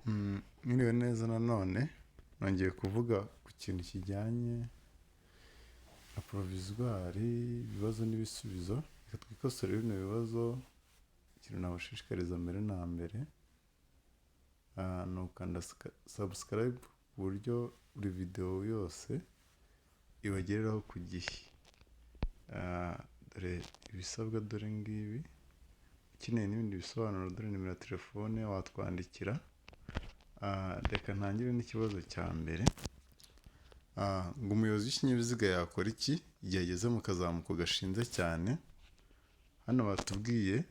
Mwiriwe neza nanone, nongeye kuvuga ku kintu kijyanye na provisoire, ibibazo n'ibisubizo. Reka twikosore bino bibazo. Ikintu nabashishikariza mbere na mbere ni ukanda subscribe ku buryo buri videwo yose ibagereraho ku gihe. Dore ibisabwa, dore ngibi. Ukeneye n'ibindi bisobanuro, dore nimero ya telefone watwandikira. Reka ntangire n'ikibazo cya mbere. Ngo umuyobozi w'ikinyabiziga yakora iki igihe ageze mu kazamuko gashinze cyane? Hano batubwiye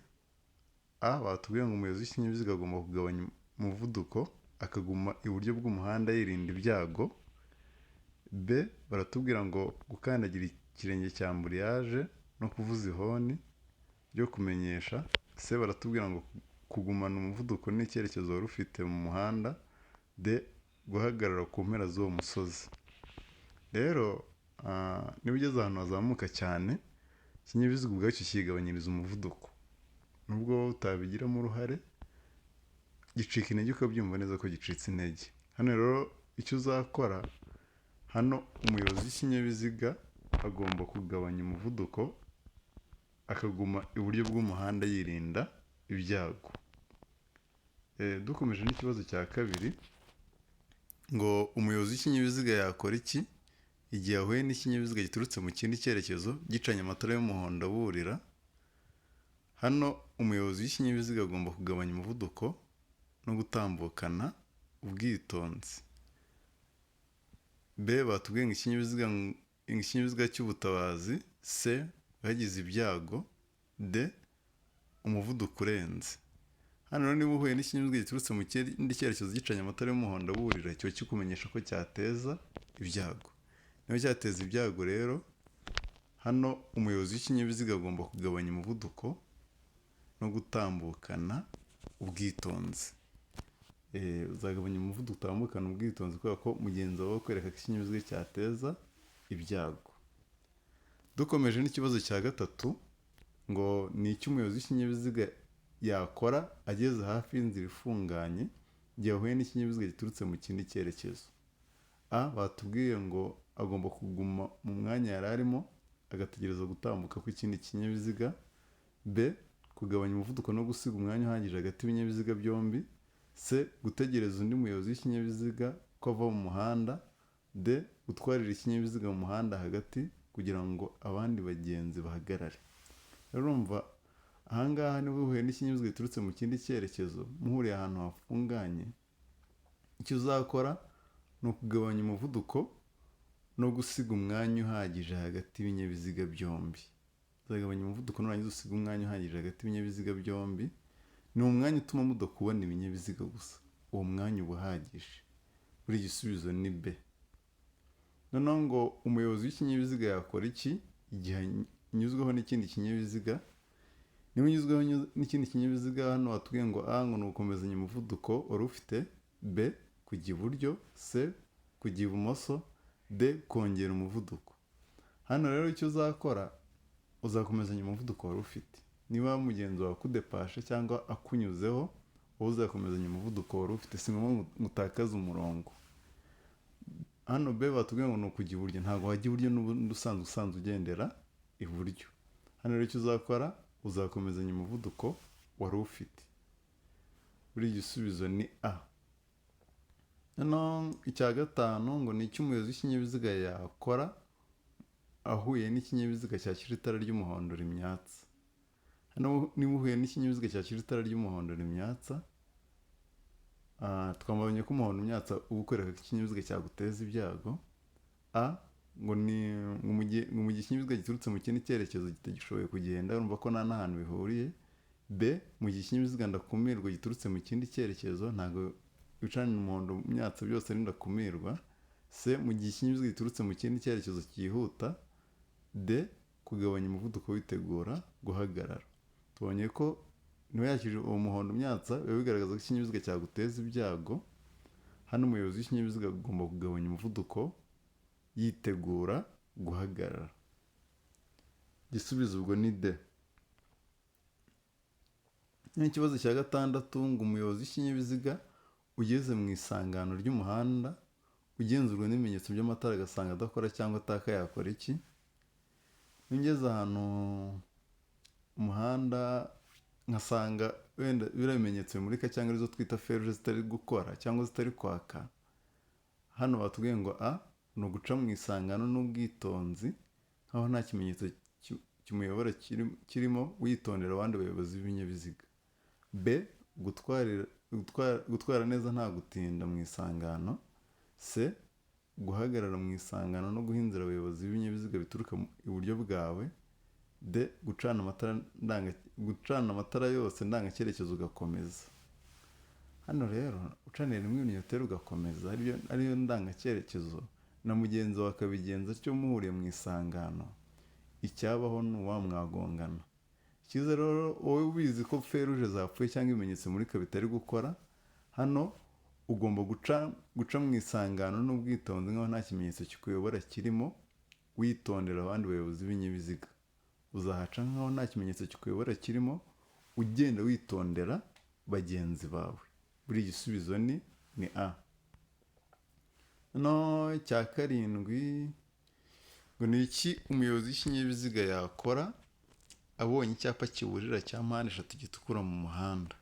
A, batubwiye ngo umuyobozi w'ikinyabiziga agomba kugabanya umuvuduko, akaguma iburyo bw'umuhanda yirinda ibyago. B, baratubwira ngo gukandagira ikirenge cya embrayage no kuvuza ihoni ryo kumenyesha. C, baratubwira ngo kugumana umuvuduko n'icyerekezo wari ufite mu muhanda. D, guhagarara ku mpera z'uwo musozi. Rero niba ugeze ahantu hazamuka cyane, ikinyabiziga ubwacyo cyigabanyiriza umuvuduko nubwo wowe utabigiramo uruhare. Gicika intege, ukabyumva neza ko gicitse intege. Hano rero icyo uzakora hano, umuyobozi w'ikinyabiziga agomba kugabanya umuvuduko, akaguma iburyo bw'umuhanda yirinda ibyago. Dukomeje n'ikibazo cya kabiri, ngo umuyobozi w'ikinyabiziga yakora iki igihe ahuye n'ikinyabiziga giturutse mu kindi cyerekezo gicanye amatara y'umuhondo aburira? Hano umuyobozi w'ikinyabiziga agomba kugabanya umuvuduko no gutambukana ubwitonzi. B, batubwiye ngo ikinyabiziga cy'ubutabazi. C, bagize ibyago. D, umuvuduko urenze. Hano rero niba uhuye n'ikinyabiziga giturutse mu kindi cyerekezo gicanye amatara y'umuhondo aburira, kiba kikumenyesha ko cyateza ibyago. Niba cyateza ibyago rero, hano umuyobozi w'ikinyabiziga agomba kugabanya umuvuduko no gutambukana ubwitonzi. Uzagabanya umuvuduko, utambukana ubwitonzi, kubera ko mugenzi wawe akwereka ko ikinyabiziga cyateza ibyago. Dukomeje n'ikibazo cya gatatu, ngo ni icyo umuyobozi w'ikinyabiziga yakora ageze hafi y'inzira ifunganye igihe ahuye n'ikinyabiziga giturutse mu kindi cyerekezo. A, batubwiye ngo agomba kuguma mu mwanya yari arimo, agategereza gutambuka kw'ikindi kinyabiziga. B, kugabanya umuvuduko no gusiga umwanya uhagije hagati y'ibinyabiziga byombi. C, gutegereza undi muyobozi w'ikinyabiziga ko ava mu muhanda. D, gutwarira ikinyabiziga mu muhanda hagati kugira ngo abandi bagenzi bahagarare. Rero urumva ahangaha, niba uhuye n'ikinyabiziga giturutse mu kindi cyerekezo, muhuriye ahantu hafunganye, icyo uzakora ni ukugabanya umuvuduko no gusiga umwanya uhagije hagati y'ibinyabiziga byombi. Uzagabanya umuvuduko, nurangiza usiga umwanya uhagije hagati y'ibinyabiziga byombi. Ni umwanya utuma mudakubona ibinyabiziga gusa, uwo mwanya uba uhagije. Buri gisubizo ni B. Noneho ngo umuyobozi w'ikinyabiziga yakora iki igihe anyuzweho n'ikindi kinyabiziga? Niba unyuzweho n'ikindi kinyabiziga, hano watubwiye ngo A, ngo ni ugukomezanya umuvuduko wari ufite. B, kujya iburyo. C, kujya ibumoso. D, kongera umuvuduko. Hano rero icyo uzakora, uzakomezanya umuvuduko wari ufite. Niba mugenzi wawe akudepashe cyangwa akunyuzeho, wowe uzakomezanya umuvuduko wari ufite. Si ngombwa ngo utakaze umurongo. Hano B, batubwiye ngo ni ukujya iburyo. Ntabwo wajya iburyo n'ubundi usanzwe ugendera iburyo. Hano rero icyo uzakora, uzakomezanya umuvuduko wari ufite. Buri gisubizo ni A. Noneho icya gatanu, ngo ni icyo umuyobozi w'ikinyabiziga yakora ahuye n'ikinyabiziga cyakira itara ry'umuhondo rimyatsa. Hano niba uhuye n'ikinyabiziga cyakira itara ry'umuhondo rimyatsa, twabonye ko umuhondo umyatsa uba ukwereka ko ikinyabiziga cyaguteza ibyago. A, ngo ni ngo mu gihe ikinyabiziga giturutse mu kindi cyerekezo kitagishoboye kugenda, urumva ko nta n'ahantu bihuriye. B, mu gihe ikinyabiziga ndakumirwa giturutse mu kindi cyerekezo. Ntabwo ibicanira umuhondo myatsa byose ari ndakumirwa. C, mu gihe ikinyabiziga giturutse mu kindi cyerekezo cyihuta. D, kugabanya umuvuduko witegura guhagarara. Tubonye ko niba yakije uwo muhondo myatsa, biba bigaragaza ko ikinyabiziga cyaguteza ibyago. Hano umuyobozi w'ikinyabiziga agomba kugabanya umuvuduko yitegura guhagarara. Igisubizo ubwo ni D. N'ikibazo cya gatandatu, ngo umuyobozi w'ikinyabiziga Ugeze mu isangano ry'umuhanda ugenzurwa n'ibimenyetso by'amatara agasanga adakora cyangwa ataka yakora iki? Ngeze ahantu umuhanda nkasanga wenda biriya bimenyetso bimurika cyangwa arizo twita feux rouges zitari gukora cyangwa zitari kwaka, hano batubwiye ngo A ni uguca mu isangano n'ubwitonzi nkaho nta kimenyetso kimuyobora kirimo, witondera abandi bayobozi b'ibinyabiziga. B gutwara neza nta gutinda mu isangano. C guhagarara mu isangano no guha inzira abayobozi b'ibinyabiziga bituruka iburyo bwawe. D gucana amatara yose ndangacyerekezo ugakomeza. Hano rero ucanira rimwe ibinyoteri ugakomeza ariyo ndangacyerekezo, na mugenzi wawe akabigenza atyo muhuriye mu isangano, icyabaho ni uwa mwagongana. Icyiza rero wowe ubizi ko feux rouges zapfuye cyangwa ibimenyetso bimurika bitari gukora, hano ugomba guca mu isangano n'ubwitonzi nkaho nta kimenyetso kikuyobora kirimo, witondera abandi bayobozi b'ibinyabiziga. Uzahaca nkaho nta kimenyetso kikuyobora kirimo, ugenda witondera bagenzi bawe. Buri gisubizo ni A. No cya karindwi ngo ni iki umuyobozi w'ikinyabiziga yakora abonye icyapa kiburira cya mpande eshatu gitukura mu muhanda?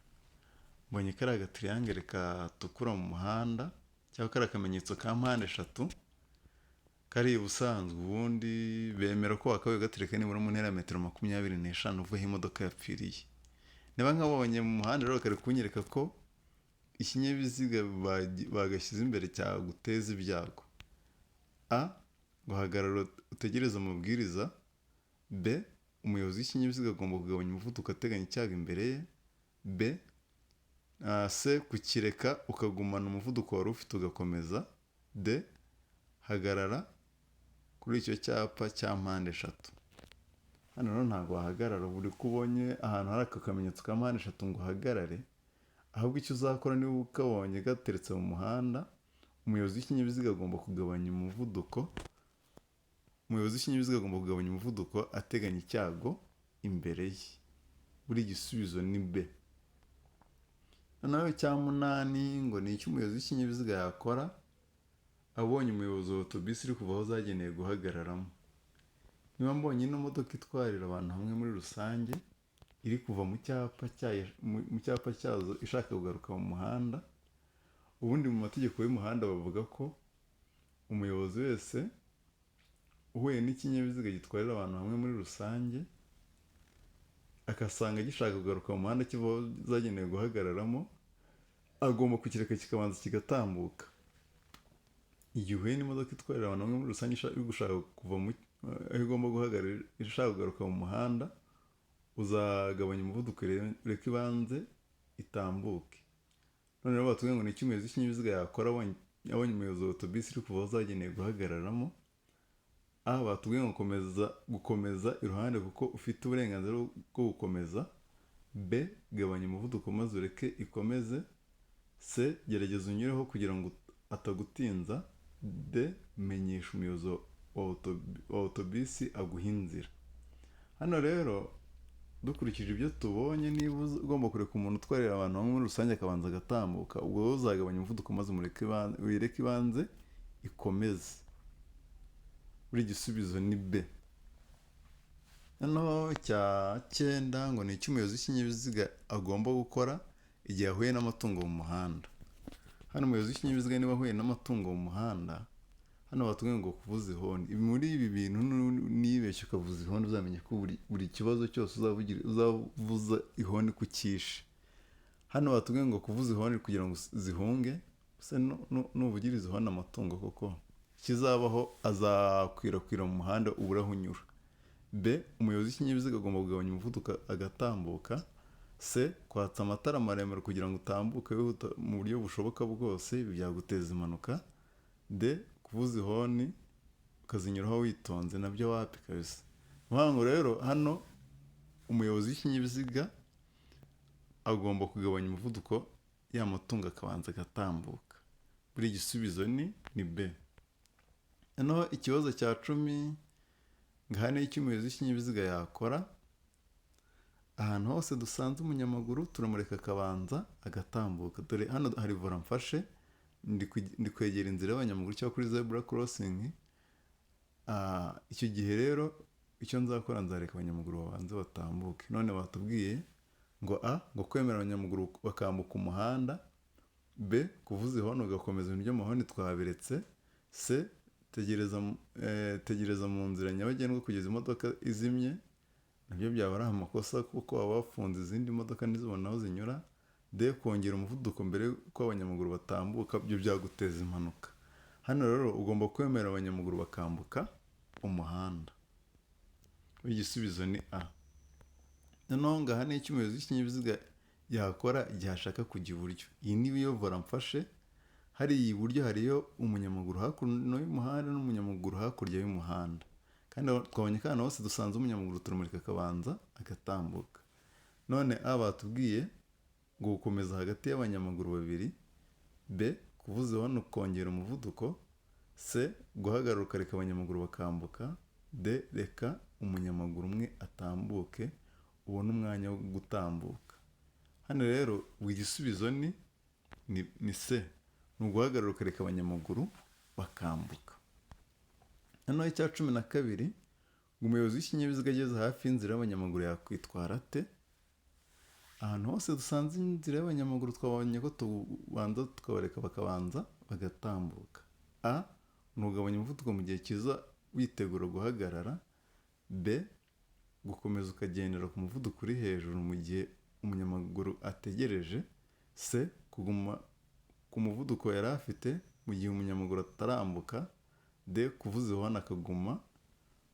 Mbonye kariya gatriangle gatukura mu muhanda cyangwa kariya akamenyetso ka mpande eshatu kari ubusanzwe, ubundi bemera ko wakabaye ugatereka nibura mu ntera ya metero 25 uvuye aho imodoka yapfiriye. Niba nkabonye mu muhanda rero kari kunyereka ko ikinyabiziga bagashyize imbere cyaguteza ibyago. A guhagarara utegereze amabwiriza. B umuyobozi w'ikinyabiziga agomba kugabanya umuvuduko ateganya icyago imbere ye. B C kukireka ukagumana umuvuduko wari ufite ugakomeza. D hagarara kuri icyo cyapa cya mpande eshatu. Hano rero ntabwo wahagarara buri uko ubonye ahantu hari aka kamenyetso ka mpande eshatu ngo uhagarare, ahubwo icyo uzakora niba ukabonye gateretse mu muhanda, umuyobozi w'ikinyabiziga agomba kugabanya umuvuduko, umuyobozi w'ikinyabiziga agomba kugabanya umuvuduko ateganya icyago imbere ye. Buri gisubizo ni B. Noneho icya munani ngo ni icyo umuyobozi w'ikinyabiziga yakora abonye umuyobozi wa otobisi iri kuva aho zagenewe guhagararamo. Niba mbonye ino modoka itwarira abantu hamwe muri rusange iri kuva mu cyapa cyayo, mu cyapa cyazo ishaka kugaruka mu muhanda, ubundi mu mategeko y'umuhanda bavuga ko umuyobozi wese uhuye n'ikinyabiziga gitwarira abantu hamwe muri rusange agasanga gishaka kugaruka mu muhanda kiva aho zagenewe guhagararamo, agomba kukireka kikabanza kigatambuka. Igihe uhuye n'imodoka itwarira abantu hamwe muri rusange iri gushaka kuva aho igomba guhagarara ishaka kugaruka mu muhanda, uzagabanya umuvuduko ureke ibanze itambuke. Noneho batubwiye ngo ni iki umuyobozi w'ikinyabiziga yakora abonye umuyobozi wa otobisi iri kuva aho zagenewe guhagararamo. A batubwiye ngo gukomeza iruhande kuko ufite uburenganzira bwo gukomeza. B gabanya umuvuduko maze ureke ikomeze. C gerageza unyureho kugira ngo atagutinza. D menyesha umuyobozi wa otobisi aguha inzira. Hano rero dukurikije ibyo tubonye, niba ugomba kureka umuntu utwarira abantu hamwe muri rusange akabanza agatambuka, ubwo wowe uzagabanya umuvuduko maze uyireke ibanze ikomeze. Buri gisubizo ni B. Noneho cya cyenda ngo ni icyo umuyobozi w'ikinyabiziga agomba gukora igihe ahuye n'amatungo mu muhanda. Hano umuyobozi w'ikinyabiziga niba ahuye n'amatungo mu muhanda, hano batubwiye ngo kuvuza ihoni. Muri ibi bintu nibeshye ukavuza ihoni, uzamenye ko buri kibazo cyose uzavuza ihoni ku cyishe. Hano batubwiye ngo kuvuza ihoni kugira ngo zihunge, se nuvugiriza ihoni amatungo koko ikizabaho azakwirakwira mu muhanda ubura aho unyura. B umuyobozi w'ikinyabiziga agomba kugabanya umuvuduko agatambuka. C kwatsa amatara maremare kugira ngo utambuke wihuta mu buryo bushoboka bwose, ibi byaguteza impanuka. D kuvuza ihoni ukazinyuraho witonze, nabyo wapi kabisa. Ni ukuvuga ngo rero hano umuyobozi w'ikinyabiziga agomba kugabanya umuvuduko ya matungo akabanza agatambuka. Buri gisubizo ni B. Noneho ikibazo cya 10 ngaha ni icyo umuyobozi w'ikinyabiziga yakora Ahantu hose dusanze umunyamaguru turamureka akabanza agatambuka. Dore hano hari volant mfashe, ndi kwegera inzira y'abanyamaguru cyangwa kuri zebra crossing. Icyo gihe rero icyo nzakora, nzareka abanyamaguru babanze batambuke. None batubwiye ngo A, ngo kwemera abanyamaguru bakambuka umuhanda, B, kuvuza ihoni ugakomeza. Ibintu by'amahoni twabiretse. C, tegereza mu nzira nyabagendwa kugeza imodoka izimye, nabyo byaba ari amakosa kuko waba wafunze izindi modoka ntizibone aho zinyura. D, kongera umuvuduko mbere y'uko abanyamaguru batambuka, byo byaguteza impanuka. Hano rero ugomba kwemera abanyamaguru bakambuka umuhanda. Igisubizo ni A. Noneho ngaha ni icyo umuyobozi w'ikinyabiziga yakora igihe ashaka kujya iburyo. Iyi niba iyo volant mfashe, hariya iburyo hariyo umunyamaguru hakuno y'umuhanda n'umunyamaguru hakurya y'umuhanda, kandi twabonye ko ahantu hose dusanze umunyamaguru turamureka akabanza agatambuka. None A, batubwiye ngo gukomeza hagati y'abanyamaguru babiri, B, kuvuza ihoni ukongera umuvuduko, C, guhagarara ukareka abanyamaguru bakambuka, D, reka umunyamaguru umwe atambuke ubone umwanya wo gutambuka. Hano rero ubwo igisubizo ni C, ni uguhagarara ukareka abanyamaguru bakambuka. Noneho icya 12 ngo umuyobozi w'ikinyabiziga ageze hafi y'inzira y'abanyamaguru yakwitwara ate? Ahantu hose dusanze inzira y'abanyamaguru twabonye ko tubanza tukabareka bakabanza bagatambuka. A, ni ugabanya umuvuduko mu gihe cyiza witegura guhagarara, B, gukomeza ukagendera ku muvuduko uri hejuru mu gihe umunyamaguru ategereje, C, kuguma ku muvuduko yari afite mu gihe umunyamaguru atarambuka, D, kuvuza ihoni akaguma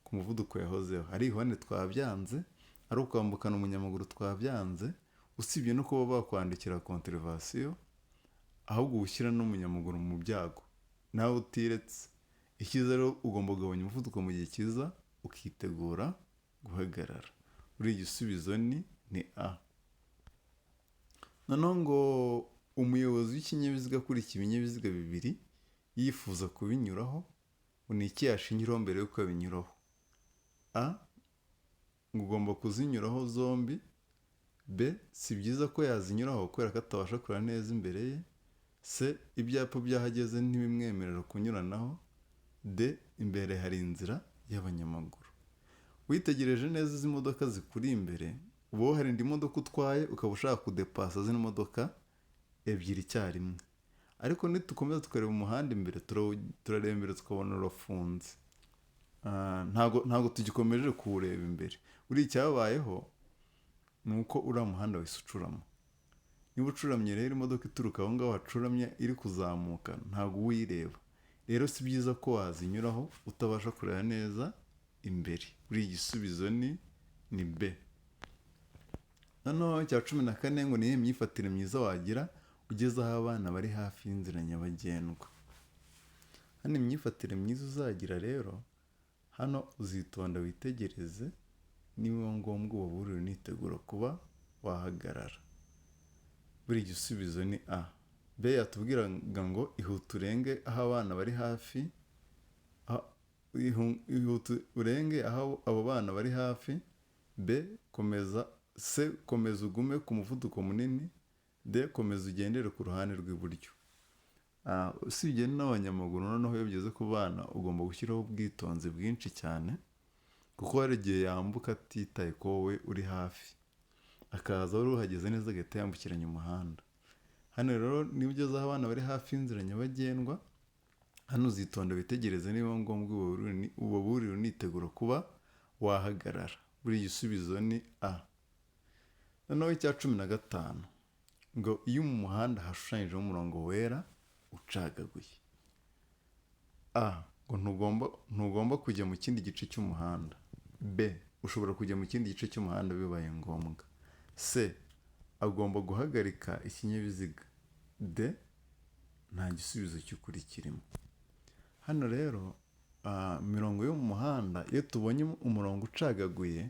ku muvuduko yahozeho. Ari ihoni twabyanze, ari ukwambukana umunyamaguru twabyanze. Usibye no kuba bakwandikira contravention, ahubwo uba ushyira n'umunyamaguru mu byago nawe utiretse. Icyiza rero ugomba kugabanya umuvuduko mu gihe cyiza ukitegura guhagarara. Buriya igisubizo ni A. Noneho ngo umuyobozi w'ikinyabiziga akurikiye ibinyabiziga bibiri yifuza kubinyuraho, ngo ni iki yashingiraho mbere y'uko abinyuraho? A, ngo ugomba kuzinyuraho zombi, B, si byiza ko yazinyuraho kubera ko atabasha kureba neza imbere ye, C, ibyapa by'aho ageze ntibimwemerera kunyuranaho, D, imbere hari inzira y'abanyamaguru. Witegereje neza izi modoka zikuri imbere, uba hari indi modoka utwaye ukaba ushaka kudepasa zino modoka ebyiri icyarimwe, ariko nitukomeza tukareba umuhanda imbere, turareba imbere tukabona urafunze. Ntabwo tugikomeje kuwureba imbere. Buriya icyabayeho ni uko uriya muhanda wahise ucurama. Niba ucuramye rero, imodoka ituruka aho ngaho hacuramye iri kuzamuka ntabwo uba uyireba. Rero si byiza ko wazinyuraho utabasha kureba neza imbere. Buriya igisubizo ni B. Noneho icya 14 ngo ni iyihe myifatire myiza wagira ugeze aho abana bari hafi y'inzira nyabagendwa? Hano imyifatire myiza uzagira rero, hano uzitonda witegereze, nibiba ngombwa ubaburire unitegura kuba wahagarara. Buriya igisubizo ni A. B yatubwiraga ngo ihute urenge aho abana bari hafi, ihute urenge aho abo bana bari hafi, B, komeza, C, komeza ugume ku muvuduko munini, D, komeza ugendere ku ruhande rw'iburyo. Usibye n'abanyamaguru, noneho iyo bigeze ku bana ugomba gushyiraho ubwitonzi bwinshi cyane, kuko hari igihe yambuka atitaye ko wowe uri hafi, akaza wari uhageze neza agahita yambukiranya umuhanda. Hano rero niba ugeze aho abana bari hafi y'inzira nyabagendwa, hano uzitonda witegereze, niba ngombwa ubaburire unitegura kuba wahagarara. Buriya igisubizo ni A. Noneho icya 15 ngo iyo mu muhanda hashushanyijeho umurongo wera ucagaguye, A, ngo ntugomba kujya mu kindi gice cy'umuhanda, B, ushobora kujya mu kindi gice cy'umuhanda bibaye ngombwa, C, agomba guhagarika ikinyabiziga, D, nta gisubizo cy'ukuri kirimo. Hano rero imirongo yo mu muhanda, iyo tubonye umurongo ucagaguye,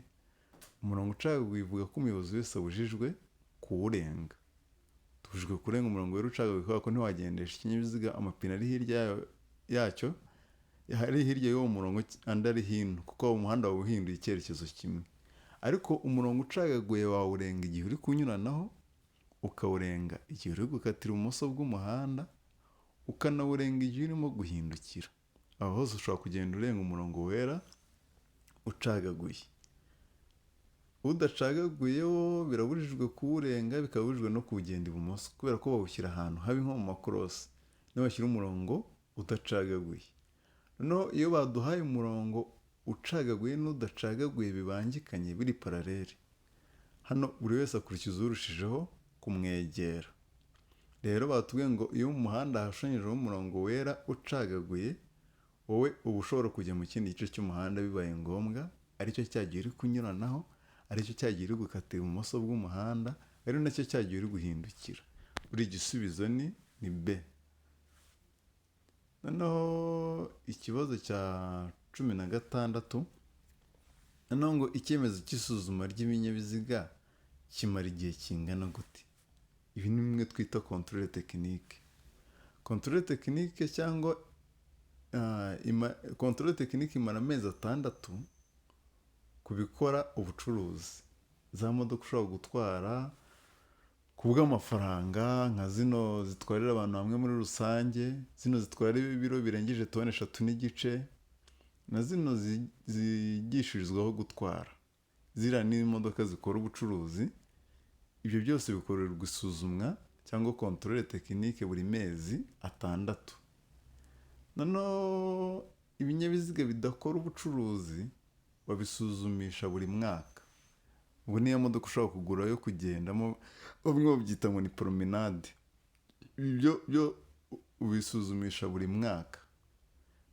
umurongo ucagaguye uvuga ko umuyobozi wese abujijwe kuwurenga. Tubujijwe kurenga umurongo wera ucagaguye kubera ko ntiwagendesha ikinyabiziga amapine ari hirya yacyo, ari hirya y'uwo murongo, andi ari hino, kuko umuhanda waba uhinduye icyerekezo kimwe. Ariko umurongo ucagaguye wawurenga igihe uri kunyuranaho, ukawurenga igihe uri gukatira ibumoso bw'umuhanda, ukanawurenga igihe urimo guhindukira. Aho hose ushobora kugenda urenga umurongo wera ucagaguye. Udacagaguye wo birabujijwe kuwurenga, bikaba bibujijwe no kuwugenda ibumoso, kubera ko bawushyira ahantu habi nko mu makorosi, niho bashyira umurongo udacagaguye. Noneho iyo baduhaye umurongo ucagaguye n'udacagaguye bibangikanye biri parallèle, hano buri wese akurikiza urushijeho kumwegera. Rero batubwiye ngo iyo mu muhanda hashushanyijeho umurongo wera ucagaguye, wowe uba ushobora kujya mu kindi gice cy'umuhanda bibaye ngombwa, aricyo cya gihe uri kunyuranaho, aricyo cya gihe uri gukatira ibumoso bw'umuhanda, ari nacyo cya gihe uri guhindukira. Buri gisubizo ni B. Noneho ikibazo cya 16, noneho ngo icyemezo cy'isuzuma ry'ibinyabiziga kimara igihe kingana gute? Ibi ni bimwe twita contrôle technique. Contrôle technique cyangwa contrôle technique imara amezi 6 ku bikora ubucuruzi. Za modoka ushobora gutwara ku bw'amafaranga, nka zino zitwarira abantu hamwe muri rusange, zino zitwara ibiro birengeje toni 3.5, na zino zigishirizwaho gutwara. Ziriya ni imodoka zikora ubucuruzi, ibyo byose bikorerwa isuzumwa cyangwa contrôle technique buri mezi 6. Noneho ibinyabiziga bidakora ubucuruzi babisuzumisha buri mwaka. Ubwo niyo modoka ushobora kugura yo kugendamo, bamwe babyita ngo ni promenade. Ibyo byo ubisuzumisha buri mwaka.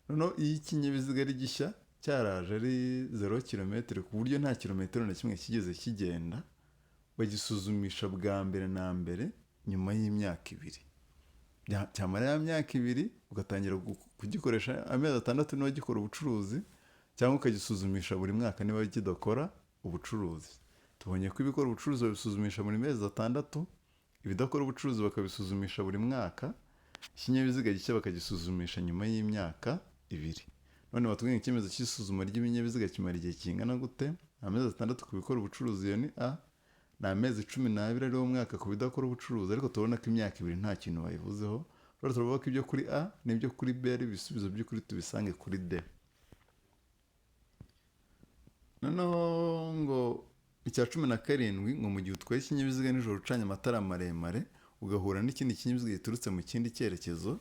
Noneho iyo ikinyabiziga ari gishya, cyaraje ari zéro kilomètre, ku buryo nta kilometero na kimwe kigeze kigenda, bagisuzumisha bwa mbere na mbere nyuma y'imyaka 2. Cyamara ya myaka 2, ugatangira kugikoresha amezi 6 niba gikora ubucuruzi, cyangwa ukagisuzumisha buri mwaka niba kidakora ubucuruzi. Tubonye ko ibikora ubucuruzi babisuzumisha buri mezi 6, ibidakora ubucuruzi bakabisuzumisha buri mwaka, ikinyabiziga gishya bakagisuzumisha nyuma y'imyaka 2. None batubwiye ngo icyemezo cy'isuzuma ry'ibinyabiziga kimara igihe kingana gute? Amezi 6 ku bikora ubucuruzi, iyo ni A, ni amezi 12 ariwo mwaka ku bidakora ubucuruzi, ariko turabona ko imyaka 2 nta kintu bayivuzeho. Rero turavuga ko ibyo kuri A n'ibyo kuri B ari ibisubizo by'ukuri, tubisange kuri D. Noneho ngo icya 17, ngo mu gihe utwaye ikinyabiziga nijoro ucanye amatara maremare, ugahura n'ikindi kinyabiziga giturutse mu kindi cyerekezo,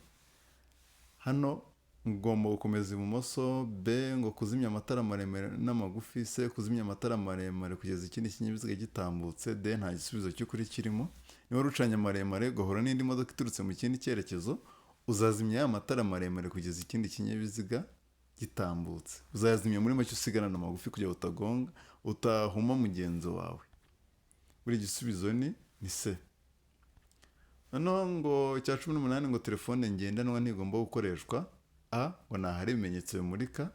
hano ugomba gukomeza ibumoso, B ngo kuzimya amatara maremare n'amagufi, C kuzimya amatara maremare kugeza ikindi kinyabiziga gitambutse, D nta gisubizo cy'ukuri kirimo. Niba ucanye maremare ugahura n'indi modoka iturutse mu kindi cyerekezo, uzazimya ya matara maremare kugeza ikindi kinyabiziga gitambutse. Uzayazimya muri make usigarana amagufi kugira ngo utagonga, utahuma mugenzi wawe. Buri gisubizo ni C. Noneho ngo icya 18, ngo telefone ngendanwa ntigomba gukoreshwa: A ngo ni ahari ibimenyetso bimurika,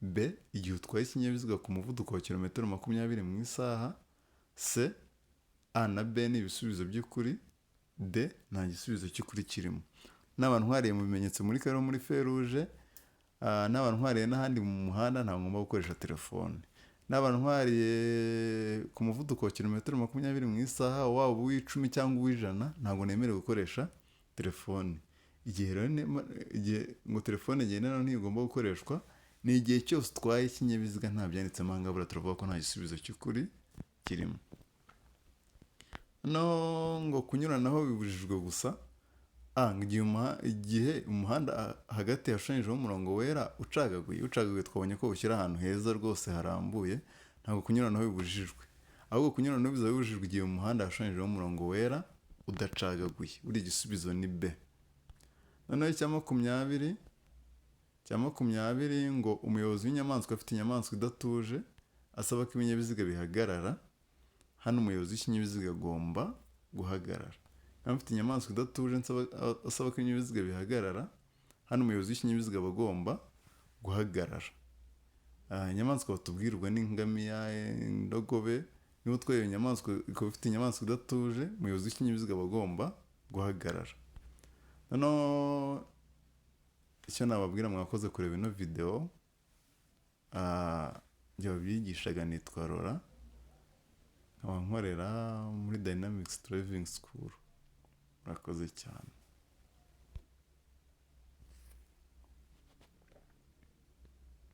B igihe utwaye ikinyabiziga ku muvuduko wa kilometero 20 mu isaha, C A na B ni ibisubizo by'ukuri, D nta gisubizo cy'ukuri kirimo. Naba ntwariye mu bimenyetso bimurika rero muri feu rouge, naba ntwariye n'ahandi mu muhanda, ntabwo ngomba gukoresha telefone. Naba ntwariye ku muvuduko wa kilometero 20 mu isaha, waba uw'icumi cyangwa uw'ijana, ntabwo nemerewe gukoresha telefone. Igihe rero igihe ngo telefone ngendanwa ntigomba gukoreshwa ni igihe cyose utwaye ikinyabiziga, nta byanditsemo aha ngaha, buriya turavuga ko nta gisubizo cy'ukuri kirimo. Noneho ngo kunyuranaho bibujijwe gusa: A ngo igihe umuhanda hagati hashushanyijeho umurongo wera ucagaguye. Ucagaguye twabonye ko ushyira ahantu heza rwose harambuye, ntabwo kunyuranaho bibujijwe. Ahubwo kunyuranaho bizaba bibujijwe igihe mu muhanda hashushanyijeho umurongo wera udacagaguye. Buriya igisubizo ni B. Noneho icya 20, ngo umuyobozi w'inyamaswa afite inyamaswa idatuje asaba ko ibinyabiziga bihagarara. Hano umuyobozi w'ikinyabiziga agomba guhagarara. Niba mfite inyamaswa idatuje asaba ko ibinyabiziga bihagarara, hano umuyobozi w'ikinyabiziga aba agomba guhagarara. Inyamaswa batubwirwa n'ingamiya, indogobe. Niba utwaye iyo nyamaswa ikaba ifite inyamaswa idatuje, umuyobozi w'ikinyabiziga aba agomba guhagarara. Noneho icyo nababwira, mwakoze kureba ino videwo. Njye wabyigishaga nitwa Rora. nkaba nkorera muri Dynamics Driving School. Murakoze cyane.